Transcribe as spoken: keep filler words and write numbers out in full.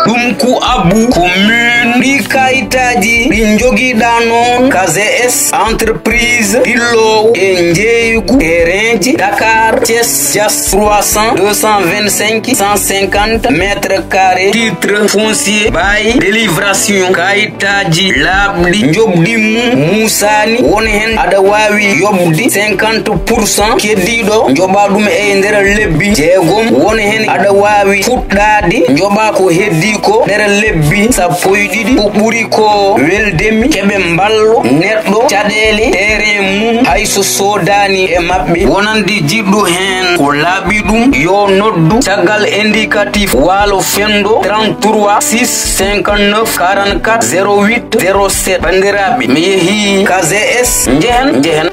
Ɗum ku abbu ko min ɗi kayitaaji ɗi njogiɗa noon ka G S entreprise ɗillowo e njeeygu terrainji Dakar, Thiès, Diass trois cents, deux cent vingt-cinq, cent cinquante mètres carrés, titre foncier, bail, délibération, kayitaaji laaɓɗi, njoɓdi mum muusaani, won heen aɗa waawi yoɓde cinquante pour cent, keddiiɗo njoɓa ɗum e nder lebbi jeegom, won heen aɗa waawi fuɗɗaade njoɓa ko heddii ko nder lebbi sappo e ɗiɗi. Ko ɓuri ko weldemi keɓe mballo neɗɗo caɗeele terrain mum hay so soodaani e maɓɓe. Wonande jiɗɗo heen ko laaɓi ɗum, yo noddu caggal indicatif waalo fenndo trente-trois six cinquante-neuf quarante-quatre zéro huit zéro sept. Banndiraaɓe, mi yehii ka G S, njehen, njehen.